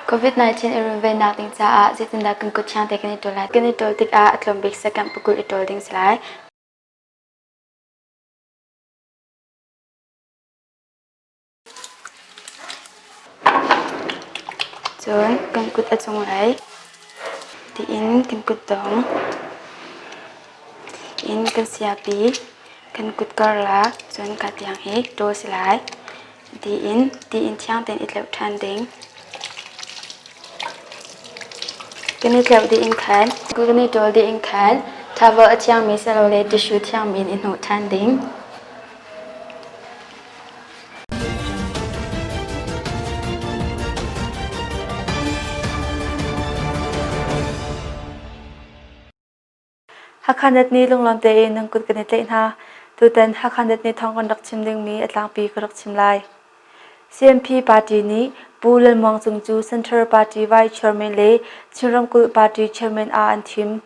COVID-19 i runvennak ding caah zeitindah kan kut thiang te kan i ṭawl lai? Kan i ṭawl tikah a tlawm bik second pakul i ṭawl ding si lai. Cun kan kut a cunglei tiin kan kutdong in kan siapi kan kut karlak cun ka tiang hi ṭawl si lai. Tiin tiin thiang tein i tleuh ṭhan ding. Kan i tleuh dih in khan kan i ṭawl dih in khan towel a thiangmi silole tissue thiangmi in i hnawh ṭhan ding. Hakha Net nih lunglawm tein nan kut kan i tlaih hna. Tutan Hakha Net nih thawng kan rak chim dingmi a tlangpi ka rak chim lai. CNP party nih Pu Lal Muang Cung cu Central Party Vice Chairman le Chin ramkulh party chairman ah an thim.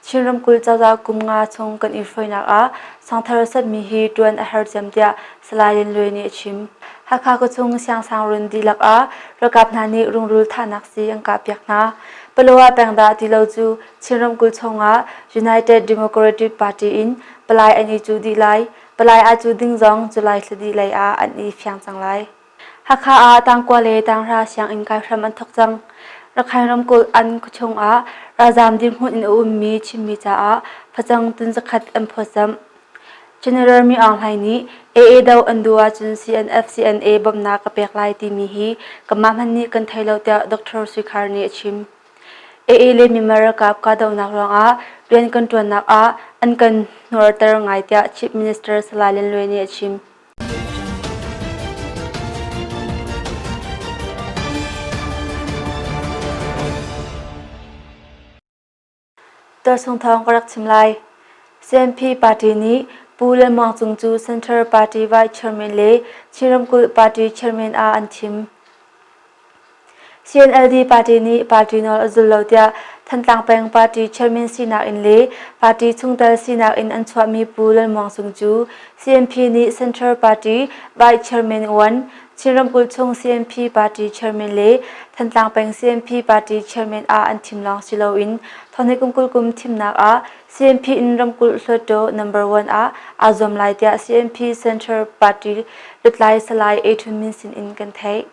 Chin ramkulh cozah kum nga chung kan i hruainak ah sangthar satmi hi ṭuan a har cem tiah Salai Lin Luai nih a chim. Hakha khuachung siangsangrun dihlak ah ralkap hna nih rungrul thahnak sii an kahpiak hna. Palawa peng dah ti lo cu Chin ramkulh chungah United Democratic Party in palai an i cuh dih lai. Palai aa cuh ding zong July thla dih lei ah an i fiang cang lai. Hakha ah tangkua le tanghra sianginn kai hram an thawk cang. Rakhine ramkulh an khuachung ah ralzaam dirhmun in a ummi Chinmi caah facang tun zakhat an phawtzamh. General Mi Aung Hlaing nih AA do an duh ahcun CNF CNA bawmhnak ka pek lai timi hi kanmah hmanh nih kan thei lo tiah Dr. Sui Khar nih a chim. AA le Myanmar ralkap kahdohnak ruangah rian kan ṭuannak ah an kan hnuarter ngai tiah Chief Minister Salai Lin Lue nih a chim. Tualchung thawng ka rak chim lai. CNP party nih Pu Lal Muang Cung cu Central Party Vice Chairman le Chin ramkulh party chairman ah an thim. CNLD party nih party nawl a zul lo tiah Thantlang peng party chairman sinak in le party chungtel sinak in an chuahmi Pu Lal Muang Cung cu CNP nih Central Party Vice Chairman 1, Chin ramkulh chung CNP party chairman le Thantlang peng CNP party chairman ah an thim lawng si loin thawhni kum 20 kum thimnak ah CNP in ramkulh hluttaw number 1 ah aa zuam lai tiah CNP Central Party lutlai Salai A Htun Min sin in kan theih.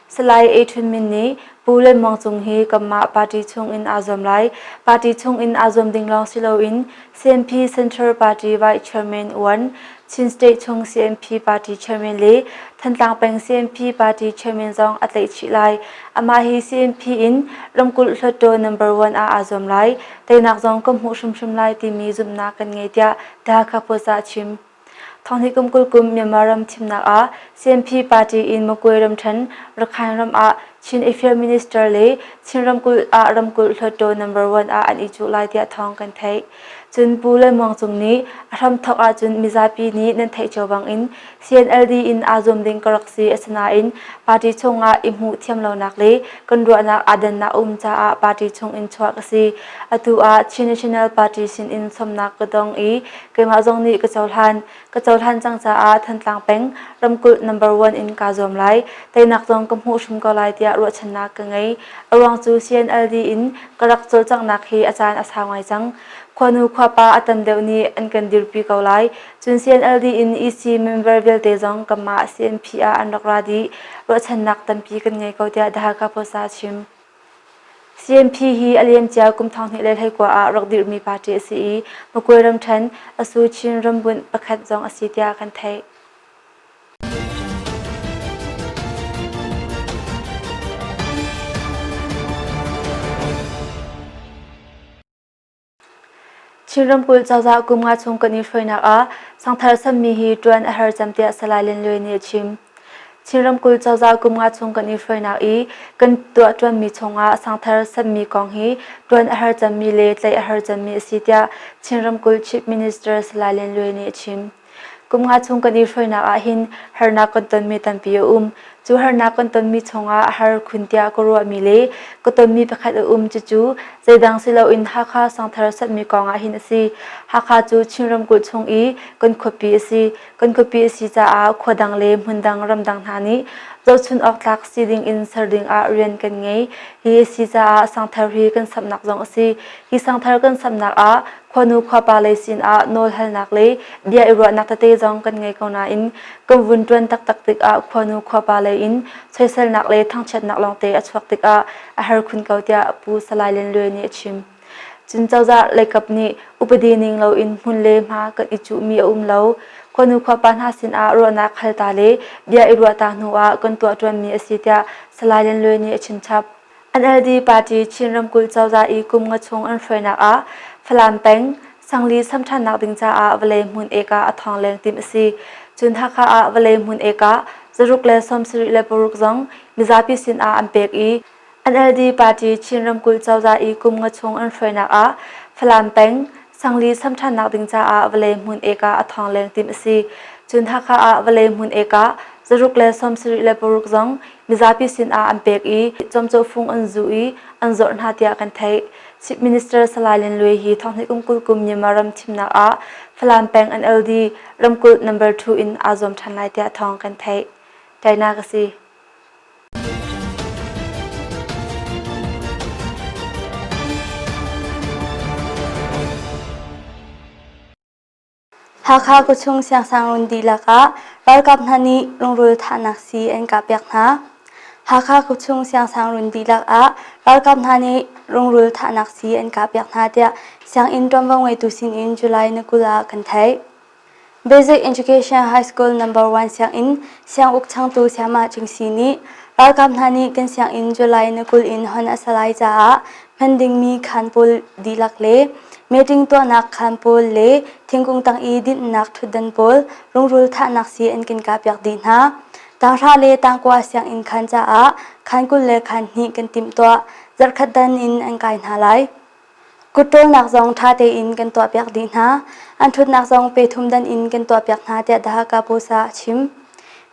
Salai A Htun Min nih Pu Lal Muang Cung hi kanmah party chung in aa zuam lai. Party chung in aa zuam ding lawng si loin CNP Central Party Vice Chairman 1, Chin State chung CNP Party Chairman le Thantlang peng CNP Party Chairman zong a tlaih chih lai. Amah hi CNP in ramkulh hluttaw number 1 ah aa zuam lai. Teinak zong ka hmuh hrimhrim lai timi zumhnak kan ngei tiah The Hakha Post ah a chim. Thonghnih kum 20 kum Myanmar ram thimnak ah CNP party in Magway ramṭhen Rakhine ram ah Chin Affair Minister le Chin ramkulh ah ramkulh hluttaw number 1 ah an i cuh lai tiah thawng kan theih. Cun Pu Lal Muang Cung nih a hramthawk ahcun mizapi nih nan theih cio bangin CNLD in aa zuam ding ka rak si asinain party chungah i hmuh thiam lonak le kan ruahnak aa dannak a um caah party chungin chuah ka si. Atu ah Chin National Party sinin sawmnak ka dong i keimah zong nih ka cohlan. Ka cohlan cang caah Thantlang peng ramkulh number one in kaa zuam lai. Teinak zong ka hmuh hrim ko lai tiah ruahchannak ka ngei. A ruang cu CNLD in ka rak cawlcanghnak hi a caan a sau ngai cang. Khuanu khuapa a tam deuh nih an kan dirpi ko lai. Cun CNLD in EC member vialte zong kanmah CNP ah an rak ra dih. Ruahchannak tampi kan ngei ko tiah The Hakha Post ah a chim. CNP hi a liamcia kum 2019 ah rak dirhmi party a si i Makwe ramṭhen Asu Chin rambunh pakhat zong a si tiah kan theih. Chin ramkulh cozah kum nga chung kan i hruainak ah sangthar sammi hi ṭuan a har cem tiah Salai Lin Lue nih a chim. Chin ramkulh cozah kum nga chung kan i hruainak i kan tuahṭuanmi chungah sangthar sammi kong hi ṭuan a har cemmi le tlaih a har cemmi a si tiah Chin ramkulh Chief Minister Salai Lin Lue nih a chim. Kum nga chung kan i hruainak ah hin harnak kan tonmi tampi a um. Cu harnak kan tonmi chungah a har khun tiah ka ruahmi le ka tonmi pakhat a um cucu zeidang si loin Hakha sangthar satmi kong ah hin a si. Hakha cu Chin ramkulh chung i kan khuapi a si. Kan khuapi a si caah khua dang le hmun dang ramdang hna nih zohchun awk tlak si ding in ser ding ah rian kan ngei. Hi a si caah sangthar hi kan samhnak zong a si. Hi sangthar kan samhnak ah khuanu khuapa lei sin ah nawl halnak le bia i ruahnak tete zong kan ngei ko nain kan vun ṭuan taktak tikah khuanu khuapa lei in soiselnak le thangchiatnak lawngte a chuak tikah a har khun ko tiah Pu Salai Lian Luai nih a chim. Cun cozah leikap nih upadi ning loin hmun le hma kan i cuhmi a um lo. Khuanu khuapa hna sinah ruahnak halta le bia i ruahta hnu ah kan tuah ṭuanmi a si tiah Salai Lian Luai nih a chimchap. NLD party Chin ramkulh cozah i kum nga chung an hruainak ah Falam peng Sangli samṭhannak ding caah vawlei hmun eka a thawng leng timh a si. Cun Hakha ah vawlei hmun eka 676 zong mizapi sinah an pek i NLD party Chin ramkulh cozah i kum nga chung an hruainak ah Falam peng Sangli samṭhannak ding caah vawlei hmun eka a thawng leng timh a si. Cun Hakha ah vawlei hmun eka 676 zong mizapi sinah an pek i cawmcawhfung an zuh i an zorh hna tiah kan theih. Chief Minister Salai Lin Luai hi thonghnih kum 20 kum Myanmar ram thimnak ah Falam peng NLD ramkulh number 2 in aa zuam ṭhan lai tiah thawng kan theih. China ka si. Hakha khuachung siangsangrun dihlak ah ralkap hna nih rungrul thahnak sii an kahpiak hna. Hakha khuachung siangsangrun dihlak ah ralkap hna nih rungrul thahnak sii an kahpiak hna tiah sianginn ṭuanvo ngeitu sinin July ni 20 ah kan theih. Basic Education High School Number 1 sianginn sianguk changtu Sayamah Cingsi nih ralkap hna nih kan sianginn July ni 20 in hon a sa lai caah hman dingmi khaan pawl dihlak le meeting tuahnak khaan pawl le thingkung tang i dinhnak ṭhutdan pawl rungrul thahnak sii an kan kahpiak dih hna. Tanghra le tangkua sianginn khaan caah khaan 20 le khaan hnih kan timhtuah. Zarhkhat dan in an kai hna lai. Kutṭawlnak zong ṭha tein kan tuahpiak dih hna. An ṭhutnak zong pe thum dan in kan tuahpiak hna tiah The Hakha Post ah a chim.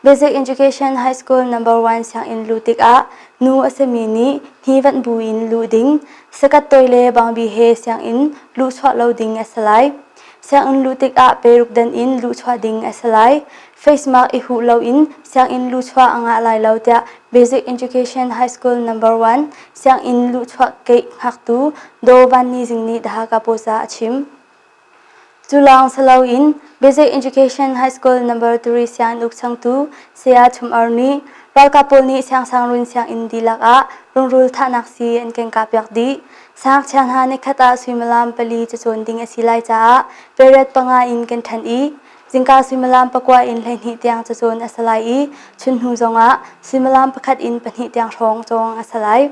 Basic Education High School Number 1 sianginn luh tikah nu a simi nih hnivanh buin luh ding, sakat toi le bangbi he sianginn luhchuah lo ding a si lai. Sianginn luh tikah peruk dan in luhchuah ding a si lai. Face mask i huh loin sianginn luhchuah a ngah lai lo tiah Basic Education High School Number 1 sianginn luhchuah keih hngaktu Daw Van Ni Zing nih The Hakha Post ah a chim. Cu lawng si loin Basic Education High School Number 3 sianginn uk changtu Saya Chum Ar nih ralkap pawl nih siangsangrun sianginn dihlak ah rungrul thahnak sii an kan kahpiak dih. Siangngakchia hna nikhat ah suimilam pali cacawn ding a si lai caah period panga in kan ṭhen i zingka suimilam pakua in 12 tiang cacawn a si lai i chunhnu zongah suimilam pakhat in pahnih tiang hrawng cawng a si lai.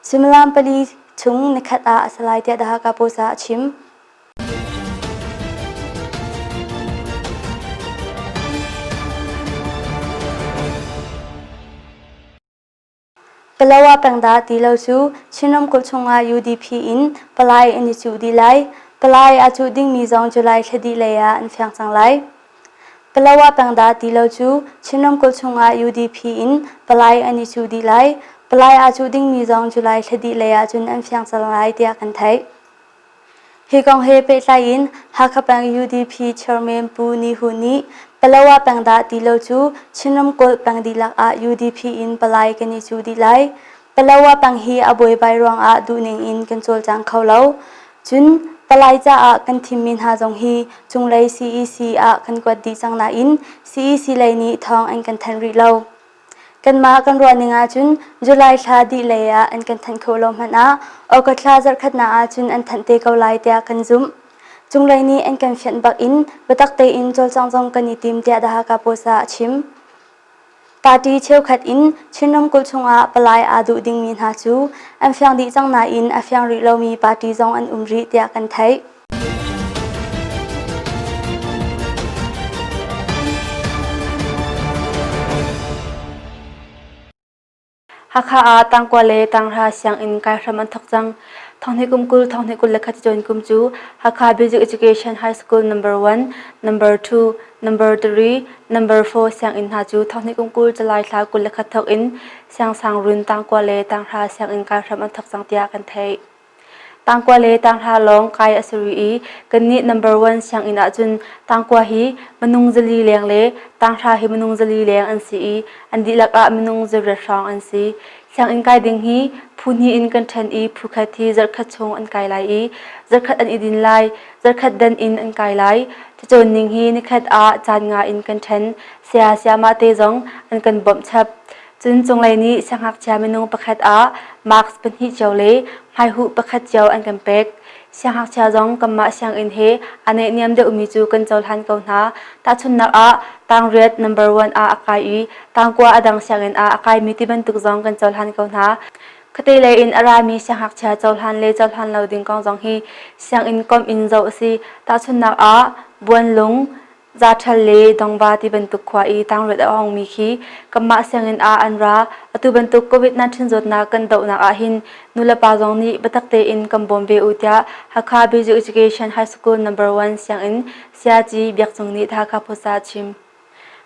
Suimilam pali chung nikhat ah a si lai tiah The Hakha Post ah a chim. Palawa peng dah ti lo cu Chin ramkulh chungah UDP in palai an i cuh dih lai. Palai aa cuh dingmi zong July thla dih lei ah an fiang cang lai. Palawa peng dah ti lo cu Chin ramkulh chungah UDP in palai an i cuh dih lai. Palai aa cuh dingmi zong July thla dih lei ah cun an fiang cang lai tiah kan theih. Hi kong he pehtlai in Hakha peng UDP chairman Pu Ni Hu nih Palawa peng dah ti lo cu Chin ramkulh peng dihlak ah UDP in palai kan i cuh dih lai. Palawa peng hi a buaibai ruangah duhning in kan cawlcang kho lo. Cun palai caah kan thimmi hna zong hi cunglei CEC ah kan kuat dih cang nain CEC lei nih thawng an kan thanh rih lo. Kanmah kan ruahning ahcun July thla dih lei ah an kan thanh kho lo hmanh ah August thla zarhkhatnak ahcun an thanh te ko lai tiah kan zumh. Cunglei nih an kan fianh bak in biatak tein cawlcangh zong kan i tim tiah The Hakha Post ah a chim. Party cheukhat in Chin ramkulh chungah palai aa duh dingmi hna cu an fiang dih cang nain a fiang rih lomi party zong an um rih tiah kan theih. Hakha ah tangkua le tanghra sianginn kai hram an thawk cang. Thonghnih kum 20, thonghnih 21 cacawn kum cu Hakha Basic Education High School Number 1, Number 2, Number 3, Number 4 sianginn hna cu thonghnih kum 20 July thla 21 thawk in siangsangrun tangkua le tanghra sianginn kai hram an thawk cang tiah kan theih. Tangkua le tanghra lawng kai a si rih i kannih number one sianginn ahcun tangkua hi minung zali leng le tanghra hi minung zali leng an si i an dihlak ah minung zariat hrawng an si. Sianginn kai ding hi phu hnih in kan ṭhen i phu khat hi zarhkhat chung an kai lai i zarhkhat an i din lai, zarhkhat dan in an kai lai. Cacawn ning hi nikhat ah caan nga in kan ṭhen. Saya sayamah te zong an kan bawmh chap. Cun cunglei nih siangngakchia minung pakhat ah marks pahnih cio le hmaihuh pakhat cio an kan pek. Siangngakchia zong kanmah sianginn he a naihniam deuhmi cu kan cohlan ko hna. Tahchunhnak ah, tangriat number one ah a kai i tangkua a dang sianginn ah a kaimi ti bantuk zong kan cohlan ko hna. Khuate lei in a rami siangngakchia cohlan le cohlan lo ding kong zong hi sianginn komh in zoh a si. Tahchunhnak ah, Buanlung, Zaṭhal le Dongva ti bantuk khua i tangriat a hawngmi khi kanmah sianginn ah an ra. Atu bantuk COVID-19 zawtnak kan dohnak ahhin nulepa zong nih biatak tein kan bawm ve u tiah Hakha Basic Education High School Number 1 sianginn Sayaci Biak Cung nih Hakha Post ah a chim.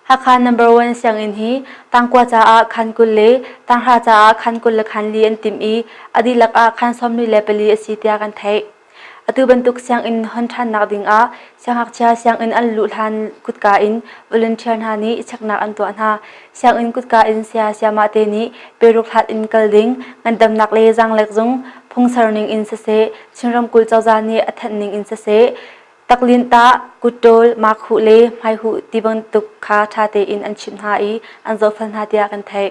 Hakha Number 1 sianginn hi tangkua caah khan 20 le tanghra caah khan 20 le khan li an timh i a dihlak ah khan 44 a si tiah kan theih. Atu bantuk sianginn hon ṭhannak dingah siangngakchia sianginn an luh hlan kutka in volunteer hna nih cheknak an tuah hna. Sianginn kutka in saya sayamah te nih peruk hlat in kal ding, ngandamnak le zaanglek zung phungser ning in siseh, Chin ramkulh cozah nih a thanh ning in siseh, taklinh tah, kutṭawl, makhuh le hmaihuh ti bantuk kha ṭha tein an chimh hna i an zohfel hna tiah kan theih.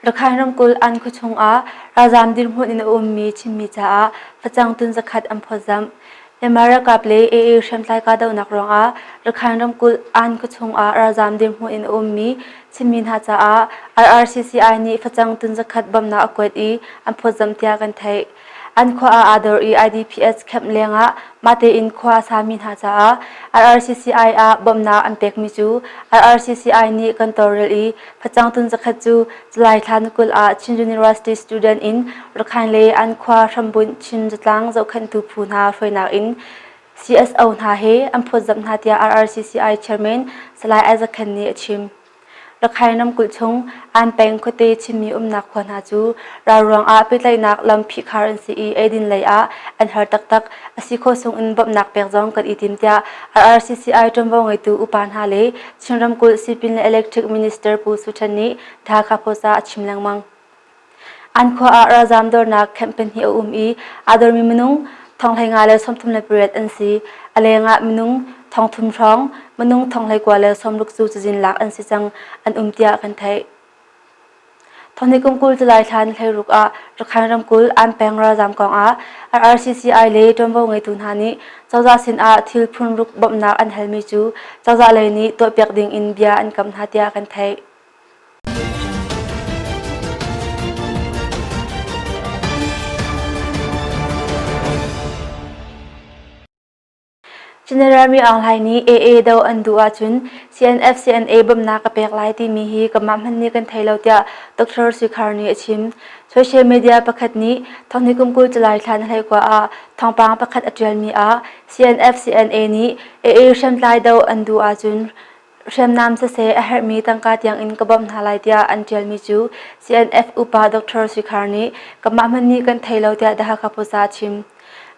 Rakhine ramkulh Ann khuachung ah ralzaam dirhmun in a ummi Chinmi caah facang tun zakhat an phawtzamh. Myanmar ralkap le AA hriamtlai kahdohnak ruangah Rakhine ramkulh Ann khuachung ah ralzaam dirhmun in a ummi Chinmi hna caah RRCCI nih facang tun zakhat bawmhnak a kuat i an phawtzamh tiah kan theih. An khua ah aa dor i IDPS camp lengah mah tein khua a sami hna caah RRCCI ah bawmhnak an pekmi cu RRCCI nih kan tawlrel i facang tun zakhat cu July thla ni 20 ah Chin University student in Rakhine le an khua hrambunh Chin zatlang zohkhenhtu phu hna hruainak in CSO hna he an phawtzamh hna tiah RRCCI chairman Salai Isaac Khen nih a chim. Rakhine ramkulh chung An peng khuate Chinmi umnak khua hna cu ral ruangah pehtlaihnak lam phihkhar an si i eidin lei ah an har taktak. A si khawh sung in bawmhnak pek zong kan i tim tiah RRCCI ṭuanvo ngeitu upa hna le Chin ramkulh Sipin le Electric Minister Pu Su Ṭhan nih Dhaka Post ah a chim lengmang. An khua ah ralzaam dornak camp pahnih a um i aa dormi minung 1538 an si. A lengah minung 3000 hrawng, minung 1960 cu cazin lak an si cang, an um tiah kan theih. Thawngnih kum 20 July thla ni 16 ah Rakhine ramkulh An peng ralzaam kong ah RRCCI le ṭuanvo ngeitu hna nih cozah sin ah thil phun ruk bawmhnak an halmi cu cozah lei nih tuahpiak ding in bia an kam hna tiah kan theih. General Mi Aung Hlaing nih AA do an duh ahcun CNF CNA bawmhnak ka pek lai timi hi kanmah hmanh nih kan thei lo tiah Dr. Sui Khar nih a chim. Social media pakhat nih thonghnih kum 20 July thla ni 19 ah thawngpang pakhat a ṭialmi ah CNF CNA nih AA hriamtlai do an duh ahcun Hriamnam siseh a herhmi tangka tiangin ka bawmh hna lai tiah an ṭialmi cu CNF upa Dr. Sui Khar nih kanmah hmanh nih kan thei lo tiah The Hakha Post ah a chim.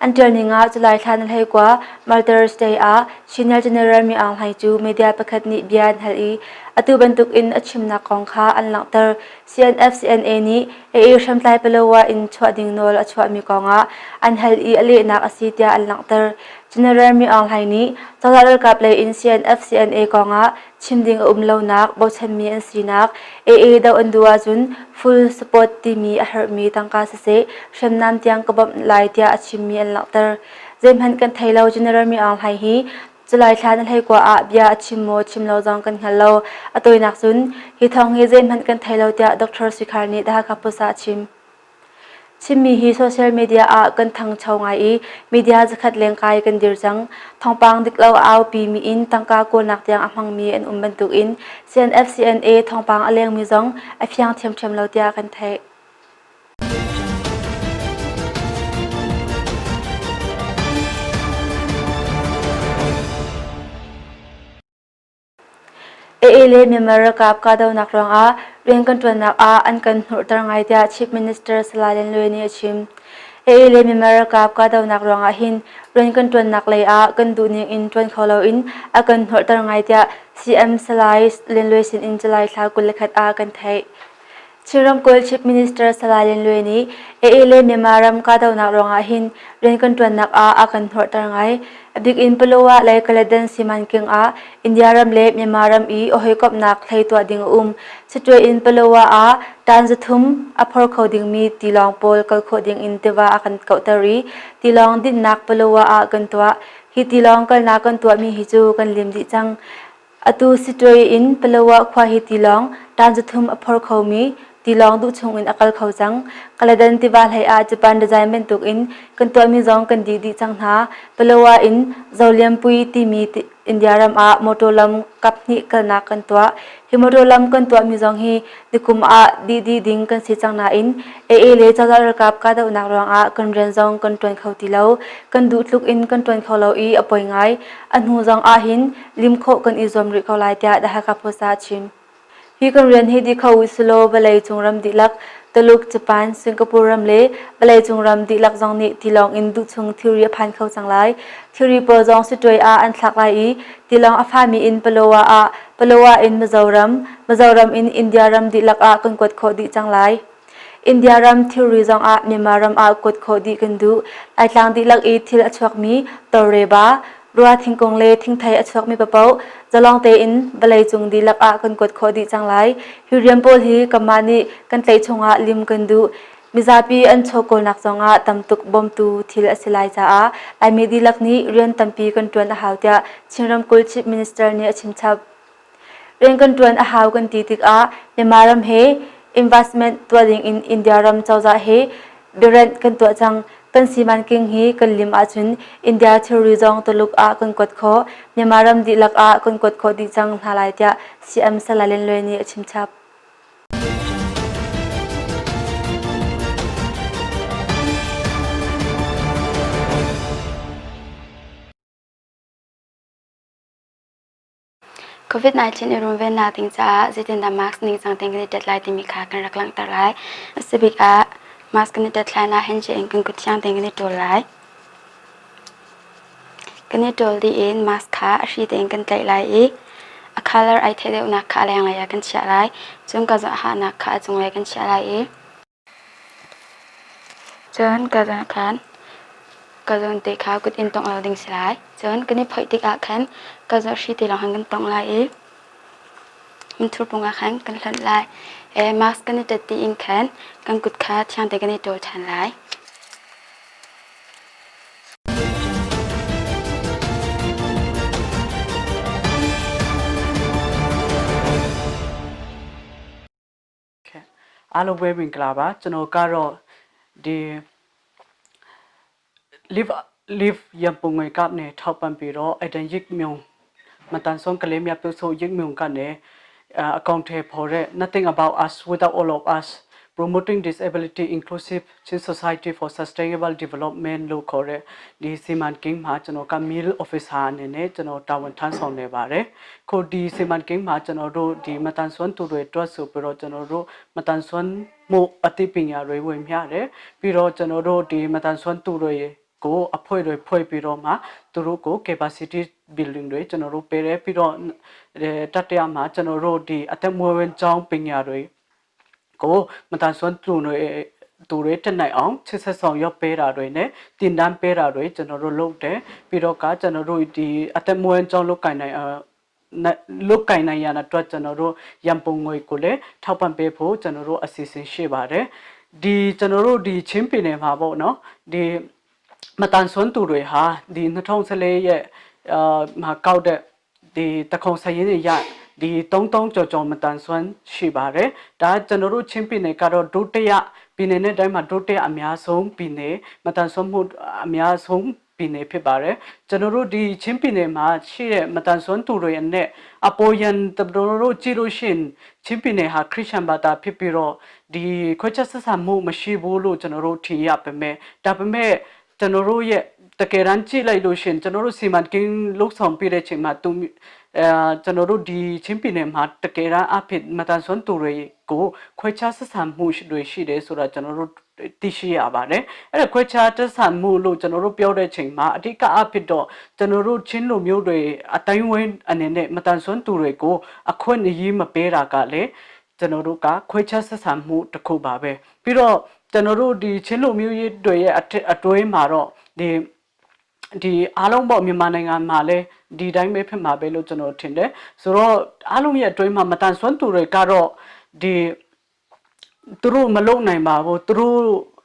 An ṭialning ah July thla ni 19 Martyrs Day ah Senior General Mi Aung Hlaing cu media pakhat nih bia an hal i atu bantukin a chimnak kong kha an langhter. CNF CNA nih AA hriamtlai Palawa in chuah ding nawl a chuahmi kongah an hal i a lehnak a si tiah an langhter. General Mi Aung Hlaing nih cozah ralkap lei in CNF CNA kongah chim ding a um lonak, bochanmi an sinak, AA doh an duh ahcun full support timi a herhmi tangka siseh hriamnam tiang ka bawmh lai tiah a chimmi an langhter. Zeihmanh kan thei lo General Mi Aung Hlaing hi July thla ni 19 ah bia a chim maw chim lo zong kan hngal lo. A tawinak cun hi thawng hi zeihmanh kan thei lo tiah Dr. Sui Khar nih The Hakha Post ah a chim. Chinmi hi social media ah kan thangcho ngai i media zakhat lengkai kan dir cang. Thawngpang dik lo a aupi mi in tangka kawlnak tiang a hmangmi an um bantukin CNF CNA thawngpang a lengmi zong a fiang thiamthiam lo tiah kan theih. AA le Myanmar ralkap kahdohnak ruangah rian kan ṭuannak ah an kan hnurhter ngai tiah Chief Minister Salai Len Lue nih a chim. AA le Myanmar ralkap kahdohnak ruangah hin rian kan ṭuannak lei ah kan duhning in ṭuan kho loin a kan hnurhter ngai tiah CM Salai Len Lue sin in July thla 21 ah kan theih. Chin ramkulh Chief Minister Salai Lin Lue nih AA le Myanmar ram kahdohnak ruangah hin rian kan ṭuannak ah a kan hnawhter ngai. A bik in Palawa le Kaladan simanking ah India ram le Myanmar ram i hawikomhnak hlei tuah ding a um. Siṭuai in Palawa ah ṭan zathum a phor kho dingmi tilawng pawl kal khawh ding in tiva a kan kauhter i tilawng dinhnak Palawa ah kan tuah. Hi tilawng kalnak kan tuahmi hi cu kan lim dih cang. Atu Siṭuai in Palawa khua hi tilawng ṭan zathum a phor khomi tilawng duh chungin a kal kho cang. Kaladan tiva hlei ah Japan design bantukin kan tuahmi zong kan dih dih cang hna. Palawa in Zolianpui timi India ram ah motor lam kaphnih kalnak kan tuah. Hi motor lam kan tuahmi zong hi nikum ah dih dih ding kan si cang nain AA le cozah ralkap kahdohnak ruangah kan rian zong kan ṭuan kho ti lo. Kan duh tluk in kan ṭuan kho lo i a poi ngai. A hnu zong ahhin lim khawh kan i zuam rih ko lai tiah The Hakha Post ah a chim. Hi kan rian hi dih kho usilaw vawlei cung ram dihlak Tuluk, Japan, Singapore ram le vawlei cung ram dihlak zong nih tilawng in duhchung thilri a phan kho cang lai. Thilri pawl zong Siṭuai ah an thlak lai i tilawng a fami in Palawa ah, Palawa in Mizoram, Mizoram in India ram dihlak ah kan kuat khawh dih cang lai. India ram thilri zongah Myanmar ram ah kuat khawh dih kan duh. Laitlang dihlak i thil a chuakmi tawlreba, rua thingkung le thingthei a chuakmi paoh zalong tein vawleicung dihlak ah kan kuat khawh dih cang lai. Hi rian pawl hi kanmah nih kan tlaih chungah lim kan duh. Mizapi an chawkawlnak zongah tamtuk bawmtu thil a si lai caah Laimi dihlak nih rian tampi kan ṭuan a hau tiah Chin ramkulh Chief Minister nih a chimchap. Rian kan ṭuan a hau kan ti tikah Myanmar ram he investment tuah dingin India ram cozah he biarenh kan tuah cang. Kan simanking hi kan lim ahcun India thilri zong Tuluk ah kan kuat khawh, Myanmar ram dihlak ah kan kuat khawh dih cang hna lai tiah CM Salai Lin Lue nih a chimchap. COVID-19 i runvennak ding caah zeitindah mask ningcang tein kan i ṭet lai timi kha kan rak langhter lai. A si bik ah mask kan i ṭet hlan ah handshake in kan kut thiang tein kan i ṭawl lai. Kan i ṭawl dih in mask kha a hri tein kan tlaih lai i a color ai theih deuhnak kha a lenglei ah kan chiah lai. Cun ka hahnak kha a cunglei kan chiah lai i Cun ka zawn khan ka zawn te kha kut in tongh lo ding si lai. Cun kan i phoih tikah khan ka zawn hri te lawng khan kan tongh lai i hmunthur pung ah khan kan hlonh lai. Mask kan i ṭet dih in khan kan kut kha thiang te kan i ṭawl ṭhan lai. အားလုံးပဲမင်္ဂလာပါကျွန်တော်ကတော့ဒီ live live ရန်ပုံငွေကနေထောက်ပံ့ပြီးတော့အတန်ရစ်မြုံမတန်ဆုံးကလေးများပြုဆိုရစ်မြုံကနေအကောင့်ထဲပေါ်တဲ့ nothing about us without all of us promoting disability inclusive Chin Society for Sustainable Development လို့ခေါ်တဲ့ဒီစီမံကိန်းမှာကျွန်တော်က meal officer အနေနဲ့ကျွန်တော်တာဝန်ထမ်းဆောင်နေပါတယ်။ခုဒီစီမံကိန်းမှာကျွန်တော်တို့ဒီမတန်ဆွမ်းသူတွေအတွက်ဆိုပြီးတော့ကျွန်တော်တို့မတန်ဆွမ်းမှုအသိပညာတွေဝင်မျှတယ်။ပြီးတော့ကျွန်တော်တို့ဒီမတန်ဆွမ်းသူတွေကိုအဖွဲ့တွေဖွဲ့ပြီးတော့မှသူတို့ကို capacity building တွေကျွန်တော်တို့ပေးတယ်ပြီးတော့တတိယမှာကျွန်တော်တို့ဒီအသက်မွေးဝမ်းကျောင်းပညာတွေကိုမတန်ဆွမ်းသူတွေသူတွေတက်နိုင်အောင်ချစ်ဆက်ဆောင်ရွက်ပေးတာတွေနဲ့တင်တန်းပေးတာတွေကျွန်တော်တို့လုပ်တယ်ပြီးတော့ကကျွန်တော်တို့ဒီအသက်မွေးကြောင်းလုပ်ကင်နိုင်လုတ်ကင်နိုင်ရတဲ့အတွက်ကျွန်တော်တို့ရန်ပုံငွေကိုလည်းထောက်ပံ့ပေးဖို့ကျွန်တော်တို့အစီအစဉ်ရှိပါတယ်ဒီကျွန်တော်တို့ဒီချင်းပင်နယ်မှာပေါ့နော်ဒီမတန်ဆွမ်းသူတွေဟာဒီ2014ရဲ့အာမှာကောက်တဲ့ဒီတခုံစရင်တွေရ ဒီ3000ကျော်ကျော်မတန်ဆွမ်းရှိပါတယ်ဒါကျွန်တော်တို့ချင်းပြည်နယ်ကတော့ဒုတိယပြည်နယ်နဲ့တိုင်းမှာဒုတိယအများဆုံးပြည်နယ်မတန်ဆွမ်းမှုအများဆုံးပြည်နယ်ဖြစ်ပါတယ်ကျွန်တော်တို့ဒီချင်းပြည်နယ်မှာရှိတဲ့မတန်ဆွမ်းသူတွေနဲ့အပေါ်ယံတတော်တို့ကြည့်လို့ရှိရင်ချင်းပြည်နယ်ဟာခရစ်ယာန်ဘာသာဖြစ်ပြီးတော့ဒီခွဲခြားဆက်ဆံမှုမရှိဘူးလို့ကျွန်တော်တို့ထင်ရပါမယ်ဒါပေမဲ့ကျွန်တော်တို့ရဲ့တကယ်တမ်းကြည့်လိုက်လို့ရှိရင်ကျွန်တော်တို့စီမံကိန်းလုပ်ဆောင်ပြတဲ့အချိန်မှာသူအဲကျွန်တော်တို့ဒီချင်းပြည်နယ်မှာတကယ်တမ်းအဖြစ်မတန်ဆွမ်းသူတွေကိုခွဲခြားဆက်ဆံမှုတွေရှိတယ်ဆိုတာကျွန်တော်တို့သိရှိရပါတယ်အဲ့ဒါခွဲခြားဆက်ဆံမှုလို့ကျွန်တော်တို့ပြောတဲ့ချိန်မှာအဓိကအဖြစ်တော့ကျွန်တော်တို့ချင်းလူမျိုးတွေအတိုင်းဝင်းအနေနဲ့မတန်ဆွမ်းသူတွေကိုအခွင့်အရေးမပေးတာကလည်းကျွန်တော်တို့ကခွဲခြားဆက်ဆံမှုတစ်ခုပါပဲပြီးတော့ကျွန်တော်တို့ဒီချင်းလူမျိုးရေးတွေရဲ့အတွင်းမှာတော့ဒီဒီအားလုံးပေါ့မြန်မာနိုင်ငံမှာလည်းဒီတိုင်းပဲဖြစ်မှာပဲလို့ကျွန်တော်ထင်တယ်ဆိုတော့အားလုံးရဲ့အတွင်းမှာမတန်ဆွမ်းသူတွေကတော့ဒီသူတို့မလုံနိုင်ပါဘူးသူတို့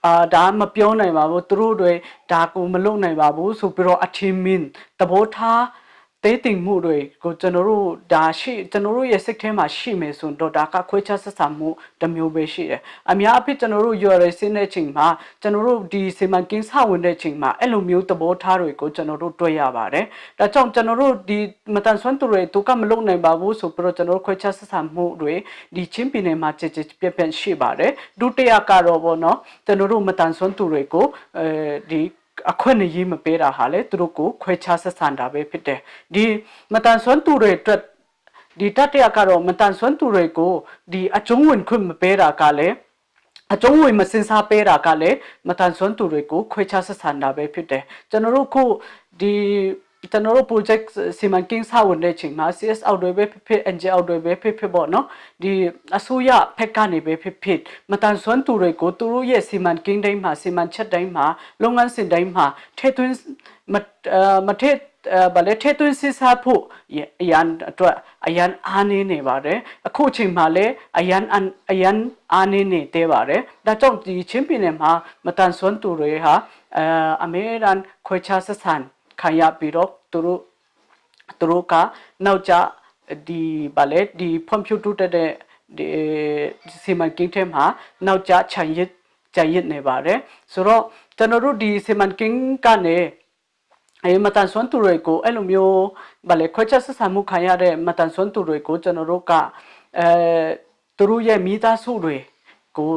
အာဒါမပြောနိုင်ပါဘူးသူတို့တွေဒါကိုမလုံနိုင်ပါဘူးဆိုပြီးတော့အထင်မြင်သဘောထားတဲတင်မှုတွေကိုကျွန်တော်တို့ဒါရှိကျွန်တော်တို့ရဲ့စိတ်ထဲမှာရှိမယ်ဆိုတော့ဒါကခွဲခြားဆက်ဆံမှုတစ်မျိုးပဲရှိတယ်အများအဖြစ်ကျွန်တော်တို့ရွယ်ရဆင်းတဲ့ချိန်မှာကျွန်တော်တို့ဒီစီမံကိန်းစဝင်တဲ့ချိန်မှာအဲ့လိုမျိုးသဘောထားတွေကိုကျွန်တော်တို့တွေ့ရပါတယ်ဒါကြောင့်ကျွန်တော်တို့ဒီမတန်ဆွမ်းသူတွေသူကမလုံနိုင်ပါဘူးဆိုပြီးတော့ကျွန်တော်တို့ခွဲခြားဆက်ဆံမှုတွေဒီချင်းပြည်နယ်မှာကြည်ကြည်ပြက်ပြက်ရှိပါတယ်ဒုတိယကတော့ပေါ့နော်ကျွန်တော်တို့မတန်ဆွမ်းသူတွေကိုအဲဒီအခွင့်အရေးမပေးတာဟာလေသူတို့ကိုခွဲခြားဆက်ဆံတာပဲဖြစ်တယ်ဒီမတန်ဆွမ်းသူတွေအတွက်ဒီတတိယကတော့မတန်ဆွမ်းသူတွေကိုဒီအကျုံးဝင်ခွင့်မပေးတာကလည်းအကျုံးဝင်မစင်စားပေးတာကလည်းမတန်ဆွမ်းသူတွေကိုခွဲခြားဆက်ဆံတာပဲဖြစ်တယ်ကျွန်တော်တို့ခုဒီကျွန်တော်တို့ project စီမံကိန်းစဝင်တဲ့ချိန်မှာ CS အောက်တွေပဲဖြစ်ဖြစ် NG အောက်တွေပဲဖြစ်ဖြစ်ပေါ့နော်ဒီအစိုးရဖက်ကနေပဲဖြစ်ဖြစ်မတန်ဆွမ်းသူတွေကိုသူတို့ရဲ့စီမံကိန်းတိုင်းမှာစီမံချက်တိုင်းမှာလုပ်ငန်းစဉ်တိုင်းမှာထည့်သွင်းမမထည့်ဗာလဲထဲသွင်းစစ်စားဖို့အရန်အတွက်အရန်အားနေနေပါတယ်အခုအချိန်မှာလည်းအရန်အရန်အားနေနေသေးပါတယ်ဒါကြောင့်ဒီချင်းပြည်နယ်မှာမတန်ဆွမ်းသူတွေဟာအမေရန်ခွဲခြားဆက်ဆံခံရပြီးတော့သူတို့သူတို့ကနောက်ကျဒီဗာလဲဒီဖွံ့ဖြိုးတိုးတက်တဲ့ဒီစီမံကိန်းထဲမှာနောက်ကျခြံရစ်ကြံရစ်နေပါတယ်ဆိုတော့ကျွန်တော်တို့ဒီစီမံကိန်းကနေအဲမတန်ဆွမ်းသူတွေကိုအဲ့လိုမျိုးဗာလေခွဲခြားဆက်ဆံမှုခံရတဲ့မတန်ဆွမ်းသူတွေကိုကျွန်တော်တို့ကအဲသူတို့ရဲ့မိသားစုတွေကို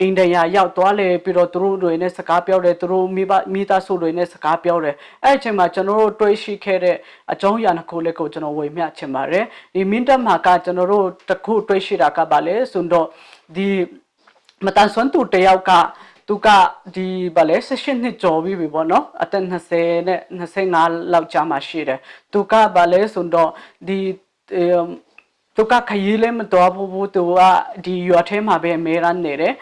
အိန္ဒိယရောက်သွားလေပြီးတော့သူတို့တွေနဲ့စကားပြောတယ်သူတို့မိဘမိသားစုတွေနဲ့စကားပြောတယ်အဲ့အချိန်မှာကျွန်တော်တို့တွေးရှိခဲ့တဲ့အကြောင်းအရာတစ်ခုလေးကိုကျွန်တော်ဝေမျှချင်ပါတယ်ဒီမင်းတပ်မှာကကျွန်တော်တို့တစ်ခုတွေးရှိတာကပါလေဆိုတော့ဒီမတန်ဆွမ်းသူတယောက်ကသူကဒီဗာလဲ18နှစ်ကျော်ပြီပြီပေါ့နော်အသက်20နဲ့25လောက်ကြာမှရှိတယ်သူကဗာလဲဆိုတော့ဒီသူကခရီးလည်းမတော်ဘူးသူကဒီရွာထဲမှာပဲအမေရန်နေတယ်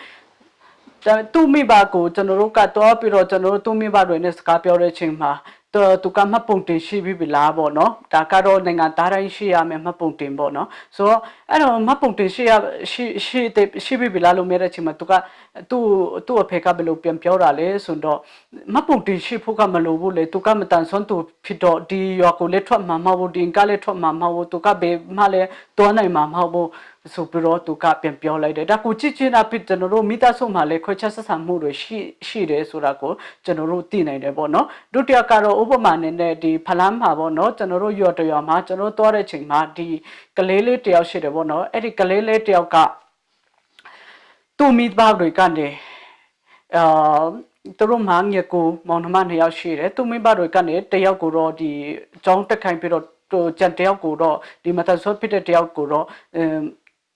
သူ့မိဘကိုကျွန်တော်တို့ကတော့ပြီးတော့ကျွန်တော်တို့သူ့မိဘတွေနဲ့စကားပြောတဲ့အချိန်မှာ တော့သူကမှတ်ပုံတင်ရှိပြီပြီလားပေါ့နော်ဒါကတော့နိုင်ငံသားတိုင်းရှိရမယ်မှတ်ပုံတင်ပေါ့နော်ဆိုတော့အဲ့တော့မှတ်ပုံတင်ရှိရရှိရှိတဲ့ရှိပြီပြီလားလို့မေးတဲ့အချိန်မှာသူကသူ့သူ့အဖေကဘယ်လိုပြန်ပြောတာလဲဆိုတော့မှတ်ပုံတင်ရှိဖို့ကမလိုဘူးလေသူကမတန်ဆွမ်းသူဖြစ်တော့ဒီရွာကိုလက်ထွက်မှာမဟုတ်ဘူးဒီကလည်းထွက်မှာမဟုတ်ဘူးသူကဘယ်မှလည်းတွားနိုင်မှာမဟုတ်ဘူးဆိုပြီးတော့သူကပြန်ပြောလိုက်တယ်ဒါကိုကြည့်ချင်းအဖြစ်ကျွန်တော်တို့မိသားစုမှာလည်းခွဲခြားဆက်ဆံမှုတွေရှိရှိတယ်ဆိုတာကိုကျွန်တော်တို့သိနိုင်တယ်ပေါ့နော်ဒုတိယကတော့ဥပမာအနေနဲ့ဒီဖလန်းမှာပေါ့နော်ကျွန်တော်တို့ရွာတရွာမှာကျွန်တော်တို့သွားတဲ့ချိန်မှာဒီကလေးလေးတယောက်ရှိတယ်ပေါ့နော်အဲ့ဒီကလေးလေးတယောက်ကသူ့မိဘတွေကနေအာသူတို့မှာငကိုမောင်နှမနှစ်ယောက်ရှိတယ်သူမိဘတွေကနေတယောက်ကိုတော့ဒီအကြောင်းတက်ခိုင်းပြီးတော့ကြံတယောက်ကိုတော့ဒီမတဆွဖြစ်တဲ့တယောက်ကိုတော့အမ်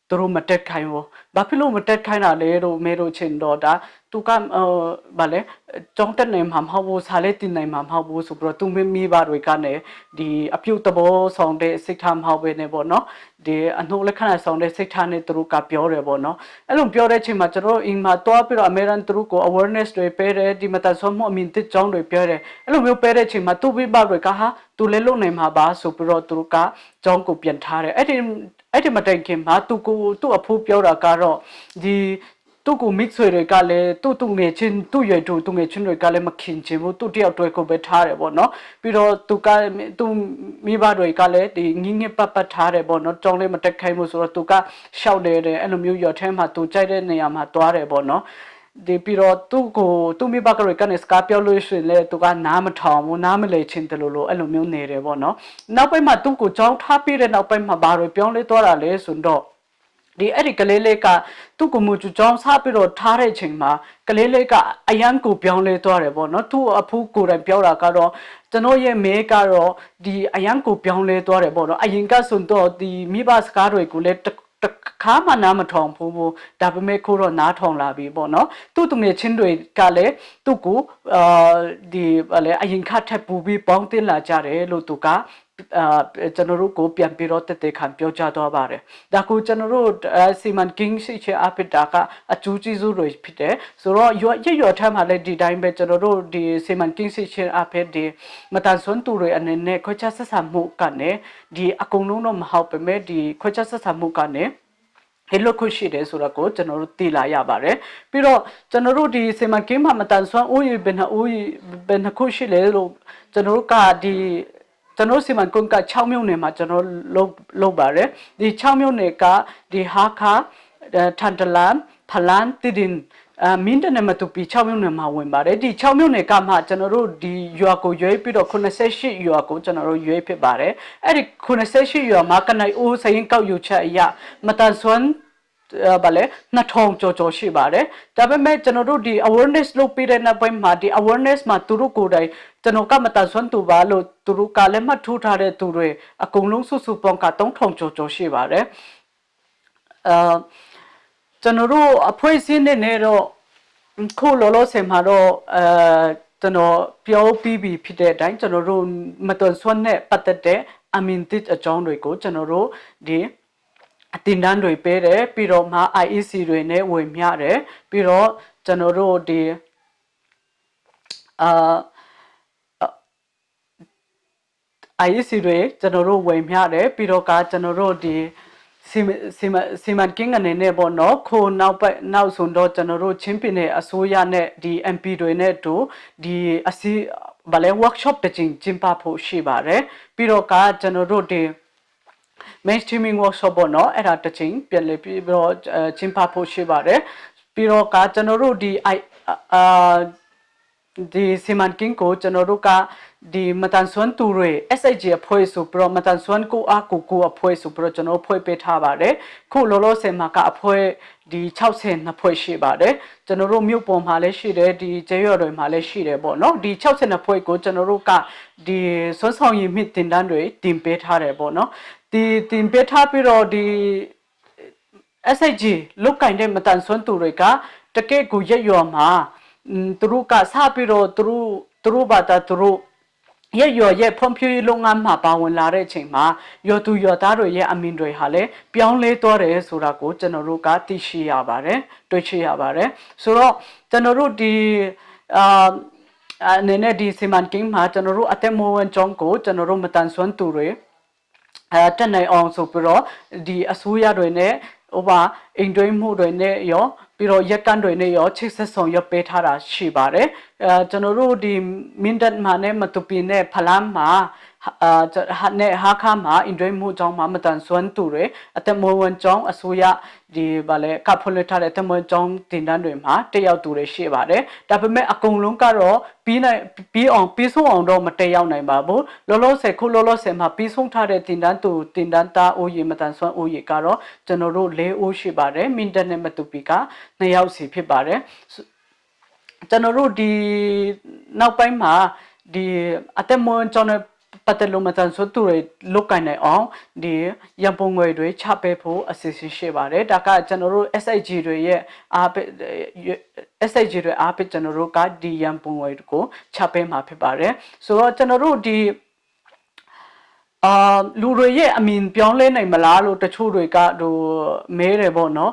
သူတို့မတက်ခိုင်းဘူးဘာဖြစ်လို့မတက်ခိုင်းတာလဲလို့မဲတို့ချင်းတော့ဒါသူကဟိုဗာလဲကြောင်းတက်နေမှာမဟုတ်ဘူးစားလဲတင်နိုင်မှာမဟုတ်ဘူးဆိုပြီးတော့သူမိမိဘတွေကနေဒီအပြုတ်သဘောဆောင်တဲ့စိတ်ထားမဟုတ်ပဲနေပေါ့နော်ဒီအနှုတ်လက္ခဏာဆောင်တဲ့စိတ်ထားနဲ့သူတို့ကပြောတယ်ပေါ့နော်အဲ့လိုပြောတဲ့အချိန်မှာကျွန်တော်တို့အိမ်မှာတွားပြီးတော့ American သူတို့ကို awareness တွေပေးတယ်ဒီမတဆောမှုအမြင်တစ်ကြောင်းတွေပြောတယ်အဲ့လိုမျိုးပေးတဲ့အချိန်မှာသူ့မိဘတွေကဟာသူလည်းလုံနိုင်မှာပါဆိုပြီးတော့သူတို့ကကြောင်းကိုပြန်ထားတယ်အဲ့ဒီအဲ့ဒီမတိုင်ခင်မှာသူကိုသူ့အဖိုးပြောတာကတော့ဒီ သူ့ကိုမိတ်ဆွေတွေကလည်းသူ့သူငယ်ချင်းသူ့ရွယ်တူသူငယ်ချင်းတွေကလည်းမခင်ချင်ဘူးသူ့တယောက်တွဲကိုပဲထားတယ်ပေါ့နော်ပြီးတော့သူကသူမိဘတွေကလည်းဒီငင်းငင်းပတ်ပတ်ထားတယ်ပေါ့နော်ကြောင်းလေးမတက်ခိုင်းဘူးဆိုတော့သူကရှောက်နေတယ်အဲ့လိုမျိုးရွာထဲမှာသူကြိုက်တဲ့နေရာမှာသွားတယ်ပေါ့နော်ဒီပြီးတော့သူ့ကိုသူ့မိဘကတွေကနေစကားပြောလို့ရှိရင်လေသူကနားမထောင်ဘူးနားမလဲချင်းတယ်လို့လို့အဲ့လိုမျိုးနေတယ်ပေါ့နော်နောက်ပိုင်းမှာသူ့ကိုကြောင်းထားပြီးတဲ့နောက်ပိုင်းမှာဘာတွေပြောင်းလဲသွားတာလဲဆိုတော့ဒီအဲ့ဒီကလေးလေးကသူ့ကိုမူချောင်းစားပြီးတော့ထားတဲ့ချိန်မှာကလေးလေးကအရန်ကိုပြောင်းလဲသွားတယ်ပေါ့နော်သူ့အဖူးကိုယ်တိုင်ပြောတာကတော့ကျွန်တော်ရဲ့မဲကတော့ဒီအရန်ကိုပြောင်းလဲသွားတယ်ပေါ့နော်အရင်ကဆိုတော့ဒီမိဘစကားတွေကိုလည်းတခါမှနားမထောင်ဘူးဘူးဒါပေမဲ့ခုတော့နားထောင်လာပြီပေါ့နော်သူ့သူငယ်ချင်းတွေကလည်းသူ့ကိုအာဒီဘာလဲအရင်ခထက်ပူပြီးပေါင်းတင်လာကြတယ်လို့သူကအာကျွန်တော်တို့ကိုပြန်ပြီးတော့တက်တက်ခံပြောကြသွားပါတယ်ဒါကိုကျွန်တော်တို့စီမန်ကင်းရှိချေအပိတာကအကျိုးကျေးဇူးတွေဖြစ်တယ်ဆိုတော့ရွရွရွထမ်းမှာလည်းဒီတိုင်းပဲကျွန်တော်တို့ဒီစီမန်ကင်းရှိချေအပိဒီမတန်ဆွမ်းသူတွေအနေနဲ့ခွဲခြားဆက်ဆံမှုကနေဒီအကုန်လုံးတော့မဟုတ်ပေမဲ့ဒီခွဲခြားဆက်ဆံမှုကနေဟေလွတ်ခွရှိတယ်ဆိုတော့ကိုကျွန်တော်တို့သိလာရပါတယ်ပြီးတော့ကျွန်တော်တို့ဒီစီမံကိန်းမှာမတန်ဆွမ်းအိုးရဘယ်နှအိုးရဘယ်နှခုရှိလဲလို့ကျွန်တော်တို့ကဒီကျွန်တော်စီမံကိန်းက6မြို့နယ်မှာကျွန်တော်လုပ်လုပ်ပါတယ်ဒီ6မြို့နယ်ကဒီဟာခါထန်တလန်ဖလန်တီဒင်အမင်းတနေမတူပီ6မြို့နယ်မှာဝင်ပါတယ်ဒီ6မြို့နယ်ကမှကျွန်တော်တို့ဒီရွာကိုရွေးပြီးတော့88ရွာကိုကျွန်တော်တို့ရွေးဖြစ်ပါတယ်အဲ့ဒီ88ရွာမှာကနိုင်အိုးစရင်ကောက်ယူချက်အရမတန်ဆွမ်းဗာလဲ2000ကျော်ကျော်ရှိပါတယ်ဒါပေမဲ့ကျွန်တော်တို့ဒီ awareness လုပ်ပြီးတဲ့နောက်ပိုင်းမှာဒီ awareness မှာသူတို့ကိုယ်တိုင်ကျွန်တော်ကမတန်ဆွမ်းသူပါလို့သူတို့ကလည်းမှတ်ထိုးထားတဲ့သူတွေအကုန်လုံးစုစုပေါင်းက3000ကျော်ကျော်ရှိပါတယ်အာကျွန်တော်တို့အဖွဲ့အစည်းနဲ့နဲ့တော့ခုလောလောဆယ်မှာတော့အဲကျွန်တော်ပြောပြီးပြီဖြစ်တဲ့အတိုင်းကျွန်တော်တို့မတန်ဆွမ်းနဲ့ပတ်သက်တဲ့အမင်တစ်အကြောင်းတွေကိုကျွန်တော်တို့ဒီအတင်တန်းတွေပေးတယ်ပြီးတော့မှ IEC တွေနဲ့ဝင်မျှတယ်ပြီးတော့ကျွန်တော်တို့ဒီအာ IEC တွေကျွန်တော်တို့ဝင်မျှတယ်ပြီးတော့ကကျွန်တော်တို့ဒီစီစီစီမံကိန်းအနေနဲ့ပေါ့နော်ခိုနောက်ပတ်နောက်ဆုံးတော့ကျွန်တော်တို့ချင်းပင်နယ်အစိုးရနဲ့ဒီ MP တွေနဲ့တူဒီအစီဗာလဲ workshop တချင်ကျင်းပဖို့ရှိပါတယ်ပြီးတော့ကကျွန်တော်တို့ဒီ mainstreaming workshop ပေါ့နော်အဲ့ဒါတစ်ချိန်ပြန်လည်ပြီးတော့ကျင်းပဖို့ရှိပါတယ်ပြီးတော့ကကျွန်တော်တို့ဒီအာဒီစီမံကိန်းကိုကျွန်တော်တို့ကဒီမတန်ဆွမ်းသူတွေ SIG အဖွဲ့ဆိုပြီးတော့မတန်ဆွမ်းကိုအားကိုကိုအဖွဲ့ဆိုပြီးတော့ကျွန်တော်ဖွဲ့ပေးထားပါတယ်ခုလောလောဆယ်မှာကအဖွဲ့ဒီ62ဖွဲ့ရှိပါတယ်ကျွန်တော်တို့မြို့ပေါ်မှာလည်းရှိတယ်ဒီကျေးရွာတွေမှာလည်းရှိတယ်ပေါ့နော်ဒီ62ဖွဲ့ကိုကျွန်တော်တို့ကဒီစွမ်းဆောင်ရည်မြင့်တင်တန်းတွေတင်ပေးထားတယ်ပေါ့နော်ဒီတင်ပေးထားပြီးတော့ဒီ SIG လုတ်ကင်တဲ့မတန်ဆွမ်းသူတွေကတကယ့်ကိုရက်ရွာမှာသူတို့ကစပြီးတော့သူတို့သူတို့ဘာသာသူတို့ရက်ရွာရဲ့ဖွံ့ဖြိုးရေးလုပ်ငန်းမှာပါဝင်လာတဲ့အချိန်မှာရွာသူရွာသားတွေရဲ့အမြင်တွေဟာလည်းပြောင်းလဲသွားတယ်ဆိုတာကိုကျွန်တော်တို့ကသိရှိရပါတယ်တွေ့ရှိရပါတယ်ဆိုတော့ကျွန်တော်တို့ဒီအာအနေနဲ့ဒီစီမံကိန်းမှာကျွန်တော်တို့အသက်မွေးဝမ်းကြောင်းကိုကျွန်တော်တို့မတန်ဆွမ်းသူတွေအဲတက်နိုင်အောင်ဆိုပြီးတော့ဒီအစိုးရတွေနဲ့ဟိုပါအိမ်တွင်းမှုတွေနဲ့ရောပြီးတော့ရက်ကန်တွေနဲ့ရောချိတ်ဆက်ဆောင်ရပေးထားတာရှိပါတယ်အဲကျွန်တော်တို့ဒီမင်းတပ်မှာနဲ့မတူပီနဲ့ဖလမ်းမှာအာဟာနဲ့ဟာခါမှာအင်ဒွေမှုကြောင့်မှာမတန်ဆွမ်းသူတွေအသက်မွေးဝန်ကြောင့်အစိုးရဒီဗာလဲကဖွင့်ထားတဲ့အသက်မွေးကြောင့်တင်တန်းတွေမှာတက်ရောက်သူတွေရှိပါတယ်ဒါပေမဲ့အကုန်လုံးကတော့ပြီးနိုင်ပြီးအောင်ပြီးဆုံးအောင်တော့မတက်ရောက်နိုင်ပါဘူးလောလောဆယ်ခုလောလောဆယ်မှာပြီးဆုံးထားတဲ့တင်တန်းသူတင်တန်းသားအိုးရီမတန်ဆွမ်းအိုးရီကတော့ကျွန်တော်တို့၄အိုးရှိပါတယ်မင်းတပ်နဲ့မတူပီက2ယောက်စီဖြစ်ပါတယ်ကျွန်တော်တို့ဒီနောက်ပိုင်းမှာဒီအသက်မွန်းကျွန်တော်ပတ်သက်လို့မတန်ဆိုသူတွေလုတ်ကန်နိုင်အောင်ဒီရန်ပုံငွေတွေချပေးဖို့အစီအစဉ်ရှိပါတယ်ဒါကကျွန်တော်တို့ SIG တွေရဲ့အားပေး SIG တွေအားပေးကျွန်တော်တို့ကဒီရန်ပုံငွေကိုချပေးမှာဖြစ်ပါတယ်ဆိုတော့ကျွန်တော်တို့ဒီအာလူတွေရဲ့အမြင်ပြောင်းလဲနိုင်မလားလို့တချို့တွေကဟိုမဲတယ်ပေါ့နော်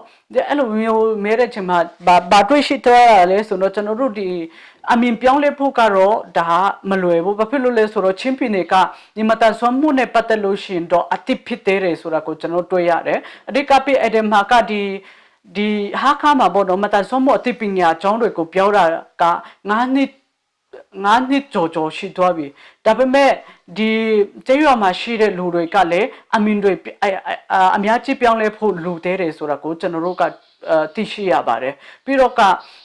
အဲ့လိုမျိုးမဲတဲ့ချိန်မှာဘာဘာတွေ့ရှိတော့ရလဲဆိုတော့ကျွန်တော်တို့ဒီအမြင်ပြောင်းလဲဖို့ကတော့ဒါမလွယ်ဘူးဘာဖြစ်လို့လဲဆိုတော့ချင်းပြည်နယ်ကဒီမတန်ဆွမ်းမှုနဲ့ပတ်သက်လို့ရှိရင်တော့အတိဖြစ်သေးတယ်ဆိုတာကိုကျွန်တော်တွေ့ရတယ်အဓိကပြအဲ့ဒီမှာကဒီ ဒီဟာခါမှာပေါ့နော်မတန်ဆွမ်းမော့အသိပညာအကြောင်းတွေကိုပြောတာက9နှစ်9နှစ်ကြော်ကြော်ရှိသွားပြီ။ဒါပေမဲ့ဒီကျေးရွာမှာရှိတဲ့လူတွေကလည်းအမင်တွေအများကြီးပြောင်းလဲဖို့လူသေးတယ်ဆိုတာကိုကျွန်တော်တို့ကသိရှိရပါတယ်ပြီးတော့က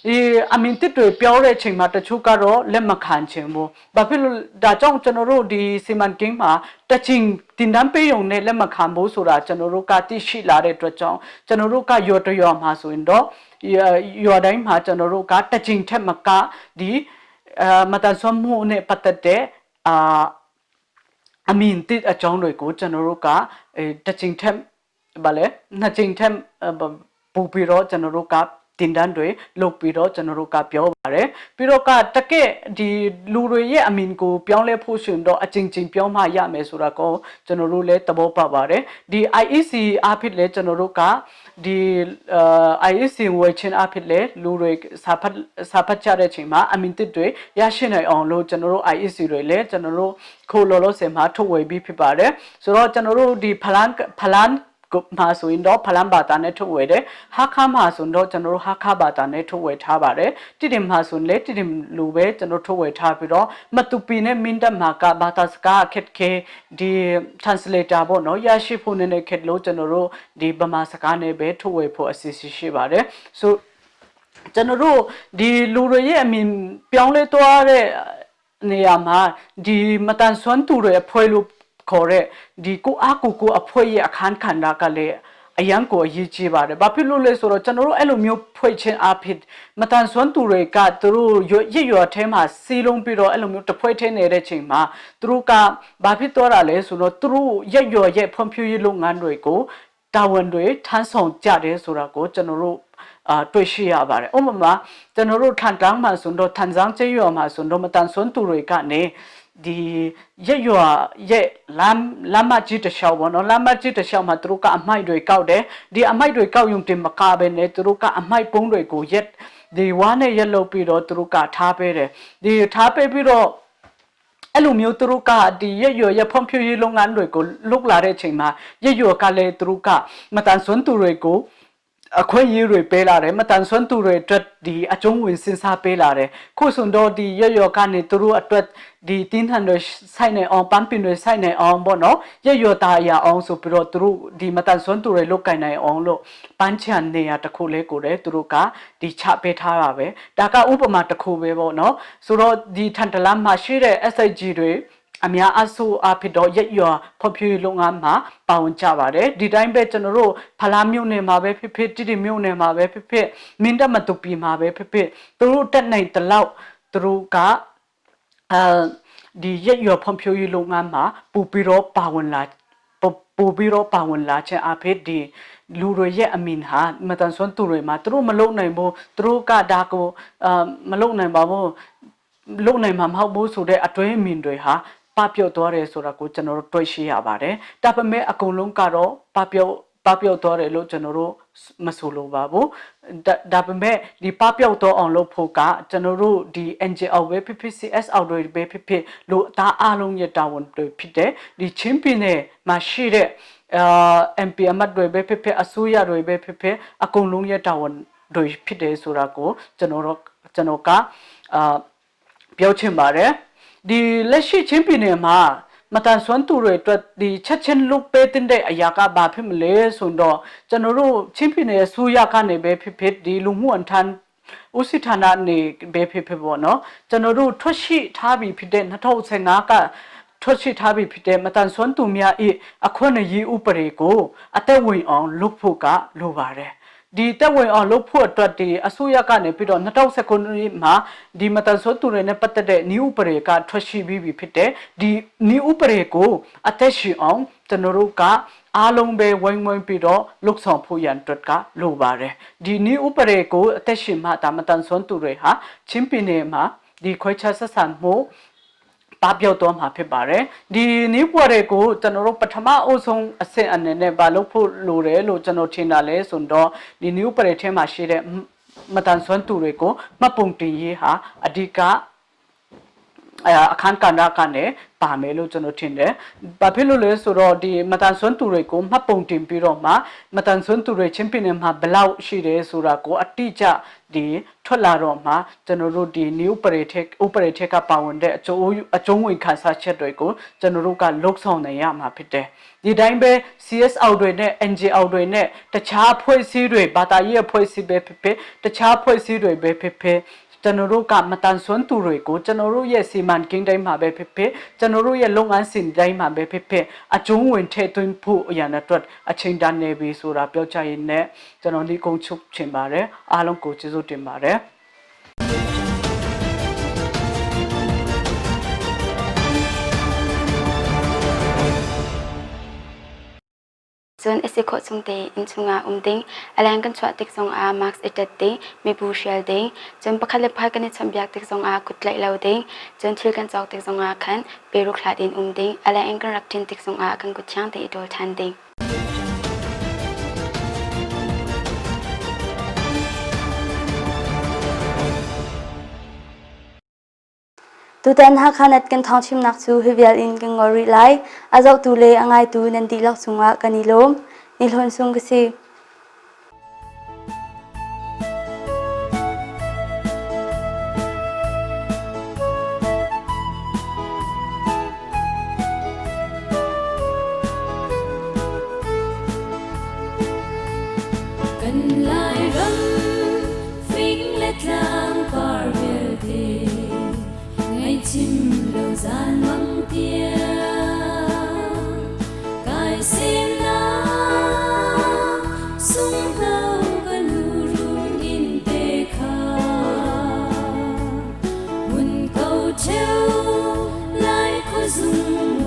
ဒီအမင်တစ်တွေပြောတဲ့အချိန်မှာတချို့ကတော့လက်မခံချင်ဘူးဘာဖြစ်လို့ဒါကြောင့်ကျွန်တော်တို့ဒီစီမံကိန်းမှာတချင်တင်တန်းပေးုံနဲ့လက်မခံဘူးဆိုတာကျွန်တော်တို့ကသိရှိလာတဲ့အတွက်ကြောင့်ကျွန်တော်တို့ကရော်တရော်မှာဆိုရင်တော့ရော်တိုင်းမှာကျွန်တော်တို့ကတချင်ထက်မကဒီအမတန်ဆွမ်းမှုနဲ့ပတ်သက်တဲ့အာအမင်တစ်အကြောင်းတွေကိုကျွန်တော်တို့ကတချင်ထက်ဘာလဲနှစ်ချိန်ထက်ပူပြီးတော့ကျွန်တော်တို့ကတင်တန်းတွေလုပ်ပြီးတော့ကျွန်တော်တို့ကပြောပါတယ်ပြီးတော့ကတကက်ဒီလူတွေရဲ့အမင်ကိုပြောင်းလဲဖို့ရှင်တော့အချင်းချင်းပြောမှရမယ်ဆိုတာကိုကျွန်တော်တို့လည်းသဘောပေါက်ပါတယ်ဒီ IEC အဖြစ်လဲကျွန်တော်တို့ကဒီ IEC ဝယ်ချင်းအဖြစ်လဲလူတွေစာဖတ်စာဖတ်ကြတဲ့အချိန်မှာအမင်တစ်တွေရရှိနိုင်အောင်လို့ကျွန်တော်တို့ IEC တွေလည်းကျွန်တော်တို့ခိုလောလောဆယ်မှာထုတ်ဝေပြီးဖြစ်ပါတယ်ဆိုတော့ကျွန်တော်တို့ဒီဖလန်ဖလန်မှာဆိုရင်တော့ဖလန်ဘာသာနဲ့ထုတ်ဝေတယ်ဟာခါမှာဆိုတော့ကျွန်တော်တို့ဟာခါဘာသာနဲ့ထုတ်ဝေထားပါတယ်တိတင်မှာဆိုရင်လည်းတိတင်လိုပဲကျွန်တော်ထုတ်ဝေထားပြီးတော့မတူပီနဲ့မင်းတပ်မှာကဘာသာစကားခက်ခဲဒီ translator ပေါ့နော်ရရှိဖို့နည်းနည်းခက်လို့ကျွန်တော်တို့ဒီဗမာစကားနဲ့ပဲထုတ်ဝေဖို့အစီအစဉ်ရှိပါတယ်ဆိုကျွန်တော်တို့ဒီလူတွေရဲ့အမြင်ပြောင်းလဲသွားတဲ့နေရာမှာဒီမတန်ဆွမ်းသူတွေအဖွဲလို့ခေါ်တဲ့ဒီကိုအားကိုကိုအဖွဲရဲ့အခန်းခန္ဓာကလည်းအရန်ကိုအရေးကြီးပါတယ်။ဘာဖြစ်လို့လဲဆိုတော့ကျွန်တော်တို့အဲ့လိုမျိုးဖွဲ့ချင်းအဖြစ်မတန်ဆွမ်းသူတွေကသူတို့ရရွယ်ထဲမှာစီးလုံးပြီးတော့အဲ့လိုမျိုးတဖွဲ့ထဲနေတဲ့ချိန်မှာသူတို့ကဘာဖြစ်သွားတာလဲဆိုတော့သူတို့ရရွယ်ရဲ့ဖွံ့ဖြိုးရေးလုပ်ငန်းတွေကိုတာဝန်တွေထမ်းဆောင်ကြတယ်ဆိုတာကိုကျွန်တော်တို့အာတွေ့ရှိရပါတယ်။ဥပမာကျွန်တော်တို့ထန်တန်းမှာဆိုတော့ထန်ဆောင်ကျေးရွာမှာဆိုတော့မတန်ဆွမ်းသူတွေကနေဒီရက်ရွာရဲ့လမ်းလမ်းမကြီးတစ်လျှောက်ပေါ့နော်လမ်းမကြီးတစ်လျှောက်မှာသူတို့ကအမိုက်တွေကောက်တယ်ဒီအမိုက်တွေကောက်ယုံတင်မကပဲနဲ့သူတို့ကအမိုက်ပုံးတွေကိုရက်ဒီဝါနဲ့ရက်လုပ်ပြီးတော့သူတို့ကထားပေးတယ်ဒီထားပေးပြီးတော့အဲ့လိုမျိုးသူတို့ကဒီရက်ရွရက်ဖွံ့ဖြိုးရေးလုပ်ငန်းတွေကိုလုပ်လာတဲ့အချိန်မှာရက်ရွကလည်းသူတို့ကမတန်ဆွမ်းသူတွေကိုအခွင့်အရေးတွေပေးလာတယ်မတန်ဆွမ်းသူတွေအတွက်ဒီအကျုံးဝင်စဉ်းစားပေးလာတယ်ခုဆိုတော့ဒီရရောကနေသူတို့အတွက်ဒီတင်းထန်တွေစိုက်နေအောင်ပန်းပင်တွေစိုက်နေအောင်ပေါ့နော်ရရောတာရအောင်ဆိုပြီးတော့သူတို့ဒီမတန်ဆွမ်းသူတွေလုတ်ကင်နိုင်အောင်လို့ပန်းချံနေရတစ်ခုလေးကိုလည်းသူတို့ကဒီချပေးထားတာပဲဒါကဥပမာတစ်ခုပဲပေါ့နော်ဆိုတော့ဒီထန်တလန်မှာရှိတဲ့ SIG တွေအများအဆူအဖြစ်တော့ရက်ရွာဖွံ့ဖြိုးရေးလုပ်ငန်းမှာပါဝင်ကြပါတယ်ဒီတိုင်းပဲကျွန်တော်တို့ဖလားမြို့နယ်မှာပဲဖြစ်ဖြစ်တိတိမြို့နယ်မှာပဲဖြစ်ဖြစ်မင်းတပ်မတူပီမှာပဲဖြစ်ဖြစ်သူတို့တက်နိုင်တလောက်သူတို့ကအဲဒီရက်ရွာဖွံ့ဖြိုးရေးလုပ်ငန်းမှာပူပြီးတော့ပါဝင်လာပို့ပြီးတော့ပါဝင်လာခြင်းအဖြစ်ဒီလူတွေရဲ့အမင်ဟာမတန်ဆွမ်းသူတွေမှာသူတို့မလုံနိုင်ဘူးသူတို့ကဒါကိုအာမလုံနိုင်ပါဘူးလုံနိုင်မှာမဟုတ်ဘူးဆိုတဲ့အတွင်းအမြင်တွေဟာပပြော့သွားတယ်ဆိုတာကိုကျွန်တော်တို့တွေ့ရှိရပါတယ်။ဒါပေမဲ့အကုန်လုံးကတော့ပပြော့ပပြော့သွားတယ်လို့ကျွန်တော်တို့မဆိုလိုပါဘူး။ဒါပေမဲ့ဒီပပြော့တော့အောင်လုပ်ဖို့ကကျွန်တော်တို့ဒီ NGO ပဲဖြစ်ဖြစ် CSO တွေပဲဖြစ်ဖြစ်လို့အသားအားလုံးရဲ့တာဝန်တွေဖြစ်တဲ့ဒီချင်းပြည်နယ်မှာရှိတဲ့အာ MP အမတ်တွေပဲဖြစ်ဖြစ်အစိုးရတွေပဲဖြစ်ဖြစ်အကုန်လုံးရဲ့တာဝန်တွေဖြစ်တယ်ဆိုတာကိုကျွန်တော်တို့ကျွန်တော်ကအာပြောချင်ပါတယ်ဒီလက်ရှိချင်းပြည်နယ်မှာမတန်ဆွမ်းသူတွေအတွက်ဒီချက်ချင်းလုတ်ပေးတဲ့အရာကဘာဖြစ်မလဲဆိုတော့ကျွန်တော်တို့ချင်းပြည်နယ်အစိုးရကနေပဲဖြစ်ဖြစ်ဒီလူမှုအထမ်းဦးစီးဌာနနေပဲဖြစ်ဖြစ်ပေါ့နော်ကျွန်တော်တို့ထွက်ရှိထားပြီးဖြစ်တဲ့2015ကထွက်ရှိထားပြီးဖြစ်တဲ့မတန်ဆွမ်းသူများ၏အခွင့်အရေးဥပဒေကိုအသက်ဝင်အောင်လုပ်ဖို့ကလိုပါတယ်ဒီတက်ဝင်အောင်လုပ်ဖို့အတွက်ဒီအစိုးရကနေပြီးတော့2019ခုနှစ်မှာဒီမတန်ဆွတ်သူတွေနဲ့ပတ်သက်တဲ့နည်းဥပဒေကထွက်ရှိပြီးပြီဖြစ်တဲ့ဒီနည်းဥပဒေကိုအသက်ရှင်အောင်ကျွန်တော်တို့ကအားလုံးပဲဝိုင်းဝန်းပြီးတော့လုတ်ဆောင်ဖို့ရန်အတွက်ကလိုပါတယ်ဒီနည်းဥပဒေကိုအသက်ရှင်မှဒါမတန်ဆွမ်းသူတွေဟာချင်းပင်နယ်မှာဒီခွဲခြားဆက်ဆံမှုပပျောက်သွားမှာဖြစ်ပါတယ်ဒီနည်းပွဲတွေကိုကျွန်တော်တို့ပထမအဆုံးအဆင့်အနေနဲ့မလုပ်ဖို့လိုတယ်လို့ကျွန်တော်ထင်တာလဲဆိုတော့ဒီနည်းပရိထဲမှာရှိတဲ့မတန်ဆွမ်းသူတွေကိုမှတ်ပုံတင်ရေးဟာအဓိက အခန်းကဏ္ဍကနေပါမယ်လို့ကျွန်တော်ထင်တယ်။ဘာဖြစ်လို့လဲဆိုတော့ဒီမတန်ဆွမ်းသူတွေကိုမှတ်ပုံတင်ပြီးတော့မှမတန်ဆွမ်းသူတွေချင်းပြည်နယ်မှာဘလောက်ရှိတယ်ဆိုတာကိုအတိအကျဒီထွက်လာတော့မှကျွန်တော်တို့ဒီ new operator operator ကပါဝင်တဲ့အကျိုးအကျုံးဝင်ခန်းစားချက်တွေကိုကျွန်တော်တို့ကလုတ်ဆောင်နိုင်ရမှာဖြစ်တယ်။ဒီတိုင်းပဲ CSO တွေနဲ့ NGO တွေနဲ့တခြားဖွဲ့စည်းတွေဘာသာရေးအဖွဲ့အစည်းပဲဖြစ်ဖြစ်တခြားဖွဲ့စည်းတွေပဲဖြစ်ဖြစ်ကျွန်တော်တို့ကမတန်ဆွမ်းသူတွေကိုကျွန်တော်တို့ရဲ့စီမံကိန်းတိုင်းမှာပဲဖြစ်ဖြစ်ကျွန်တော်တို့ရဲ့လုပ်ငန်းစဉ်တိုင်းမှာပဲဖြစ်ဖြစ်အကျုံးဝင်ထည့်သွင်းဖို့အရာနဲ့အတွက်အချိန်တန်နေပြီဆိုတာပြောချရင်းနဲ့ကျွန်တော်ဒီကုန်းချုပ်ချင်ပါတယ်အားလုံးကိုကျေးဇူးတင်ပါတယ် Cun a si khawh chung tein innchung ah um ding, a leng kan chuah tik zongah mask i ṭet ding, mibu hrial ding, cun pakhat le pakhat kan i chawnhbiak tik zongah kut tlaih lo ding, cun thil kan cawk tik zongah khan peruk hlat in um ding, a leng in kan rak ṭin tik zongah kan kut thiang tein i ṭawl ṭhan ding. Tutan Hakha Net kan thawngchimnak cu hi vial in kan ngol rih lai. A zohtu le a ngaitu nan dihlak cungah kan i lawm. Ni Hlawn Sung ka si. Kan Lairam fing le tlang par vialte ngaihchim lo zan mang tiang kai semnak sunghno ka nu run in te kha mun ko cheu lai khuazung.